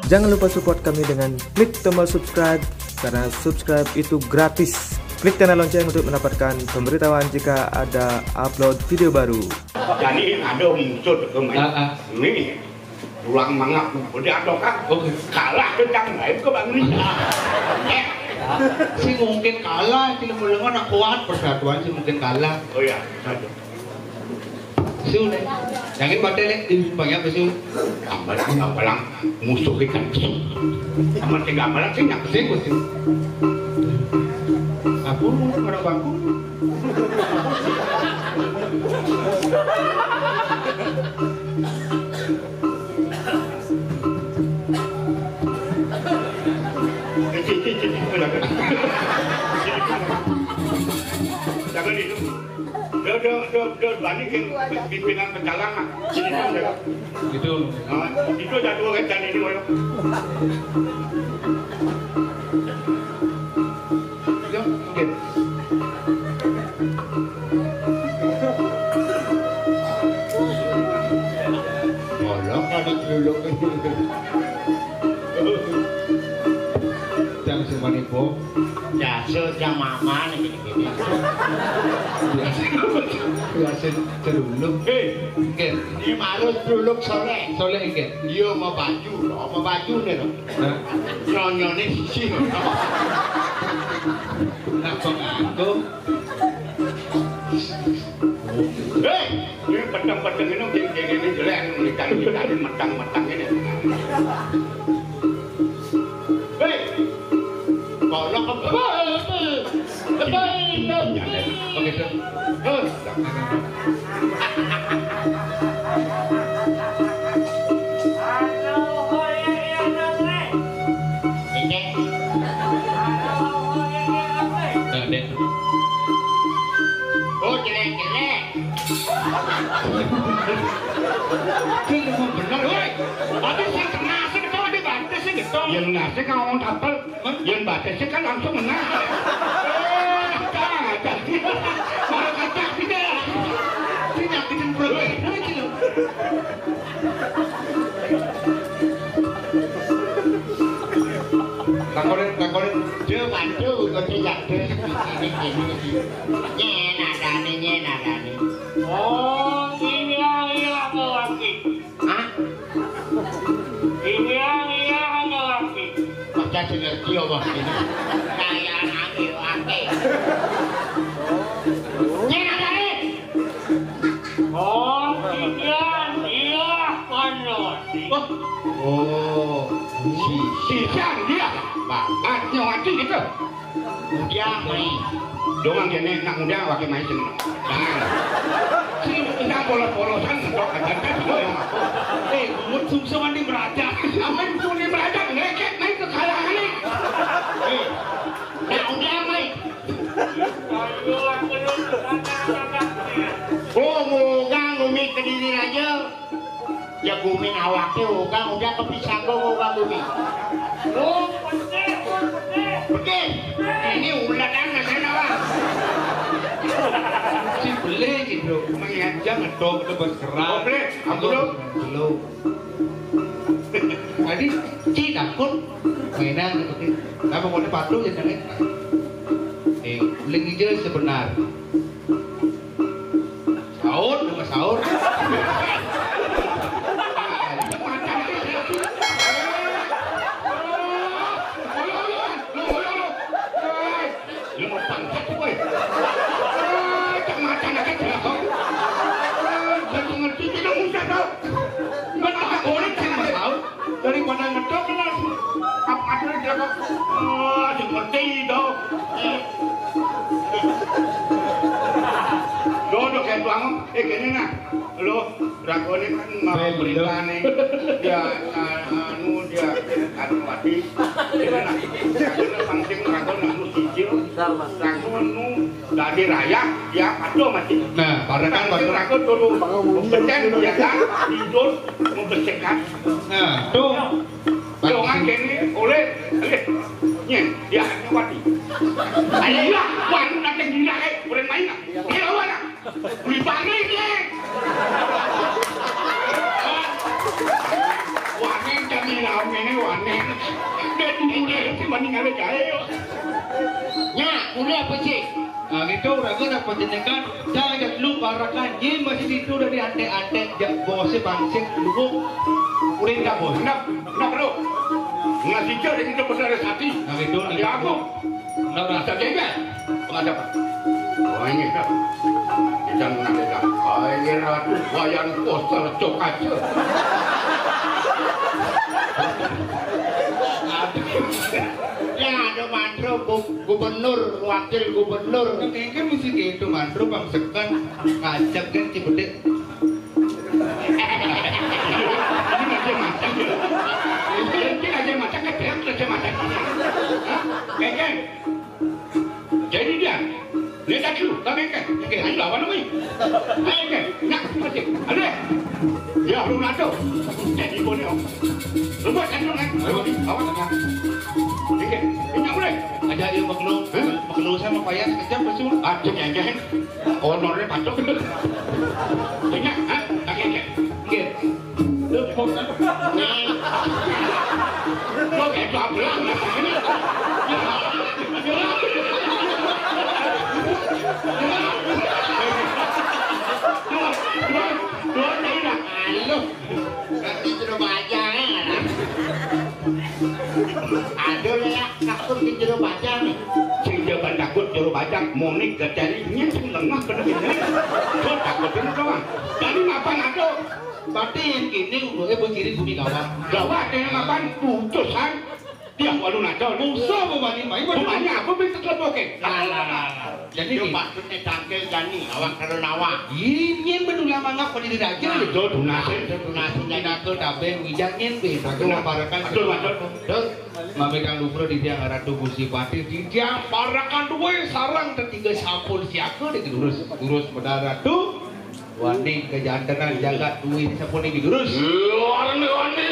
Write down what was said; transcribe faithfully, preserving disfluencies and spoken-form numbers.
Jangan lupa support kami dengan klik tombol subscribe, karena subscribe itu gratis. Klik tanda lonceng untuk mendapatkan pemberitahuan jika ada upload video baru. Jadi ada musuh ke main. Ah, ah. Ini tulang mangap. Udah ada kan? Oke. Kalah tentang lain ke Bang Rizal. Sing mungkin kalah, sing mungkin nak kuat persatuan, sing mungkin kalah. Oh ya, aduh. Su nih. Jangan batal nih, di banyak su. Gambar gambaran musuh ikan su. Sama tiga gambaran sih nyaksiku sih. Aku orang bangku. Jangan itu. Dia, dia, dia, dia balik ke pimpinan pecalang, ah. Gitu. Ah, itu ada dua rencana ini, Boy. Ya, oke. Ngolok ada celuluk. Jam sembilan ibu. Biasa jam aman ini. Biasa, biasa celuluk. Hei, oke. Ini harus celuluk soleh. Soleh, oke. Dia mau baju, mau baju nih, loh. Hah? Nyonyone sisi. Kenapa nganggo? Hei, ini peteng-peteng ini, gini-gini jelek, ini dicari-cari, metang-metang ini. Hei, kalau ke-, oke, Dok. Ini. Nah, Dek. Oh, jelek-jelek. Bener, woi. Tapi sing kena, sing kena, ada bantes sing gitu. Yang ngasih kan ngomong tapel. Yang baca sih kan langsung menang. Eh, tak, tak. Malah kata tidak. Tidak bikin perut. Takonin, takonin. Dia bantu, kau tidak. Ini, ini, ini. Nyen, ada nih, nyen, ada nih. Oh, iya, iya, aku lagi. Hah? Iya, iya, ada lagi. Masa sing ngerti apa ini? Kaya nang yo ake. Nyén arane? Oh, iya, iya, kono. Oh, si, si Sian dia. Banget nyong ati gitu. Ujang mai. Dongan kene nak ujang wake mai sing. Nah. Sing ujang polos-polosan kok ada kan. Eh, umut sungsung andi beraja. Apa itu andi beraja? Ngeket naik ke kalangan nih. Eh, nak ujang mai. Oh, ngugang umi kediri aja. Ya gumi awake uga udah kepisang kok uga gumi. Oh, pedih, pedih. Pedih. Ini uladan nggak sana, Bang. Si beli gitu. Mengajar ngedok itu bos keras. Oh, beli. Aku dong. Belum. Tadi Ci takut mainan seperti apa mau patuh ya jangan. Eh, ling hijau sebenar. Sahur, nama sahur. Lu mau pangkat, woi. Cek macan aja jago. Jadi ngerti tidak usah tahu. Mana boleh cek sahur. Daripada ngedok, kenal. Apa ada dia kok? Oh, seperti itu. Dodok kayak tuang. Eh, gini nah. Lo, dragoné kan mau beritane. Ya, anu dia, anu mati. Gini nah. Dragoné pancing dragon anu sijil. Dragon nu dadi raya, ya patuh mati. Nah, padahal kan patuh. Dragon turu. Becen biasa tidur membersihkan. Nah, tuh. Jangan kene oleh, oleh. Nyen, dia hanya wati. Ayo, wan nanti gila kayak orang main. Dia lawan. Beli bangke iki. Paning awé gaé yo. Nya, mulai apa sih? Nah, gitu, raga nak panjenengan, jangan dulu parakan, yén masih itu dari antek-antek, jak bosé bangsik, lubuk. Udah tak bos, nak, nak bro. Ngasih jadi kita benar sati. Nah, gitu, ya aku. Nah, rasa jajan. Pengadap. Oh, ini, nak. Kita mengadap. Oh, ini ratu, wayan poster cok aja. Ya, ada mandro, bu- gubernur, wakil gubernur. Kan mesti gitu, mandro, bangsekan, ngajak kan Cibedik. Ini aja macam. Ini aja macam, kan teriak aja macam. Hah? Kengkeng. Jadi dia, lihat dulu, kami kan, oke, ayo lawan kami. Ayo kan, nak, oke, ada. Ya, belum ada. Jadi boleh om. Lu buat kan, kan? Ayo, awas, kan? Oke, ini mulai. Aja ayo maklum, maklum sama payah sekejap pasti. Ada yang jahat. Honornya patuh. Banyak, hah? Oke, oke. Oke. Lu kok kan? Nah. Lu kayak dua belas, nah, ini. Dua, dua, dua, dua, dua, dua. Halo. Berarti sudah baca, ya? Aduh, ya, takut ke jero bajang. Sing jaban takut jero bajang, muni gajari nyén sing lengah kena ini. Kok takut ini doang. Jadi mapan aduh. Berarti yang kini udah eh begini bumi gawat. Gawat yang mapan putusan. Dia walu nado. Musuh bebani mai. Bumanya apa bisa telepoke? Lah, lah, lah, lah. Jadi yo gini. Patutnya tangkil jani, awak karo nawa. Ih, nyén bedulah mangap pada diraja. Nah, itu dunasin. Itu dunasin. Pinaka tabén wijang nyén bé. Pinaka maparekan. Aduh, aduh. Terus, mabé kang lumpur di tiang ratu Gusti Patih, di tiang parekan duwe sarang tetiga sampun siaga di terus. Terus benar ratu. Wani kejantenan jagat duwe sampun iki terus. Wani, wani.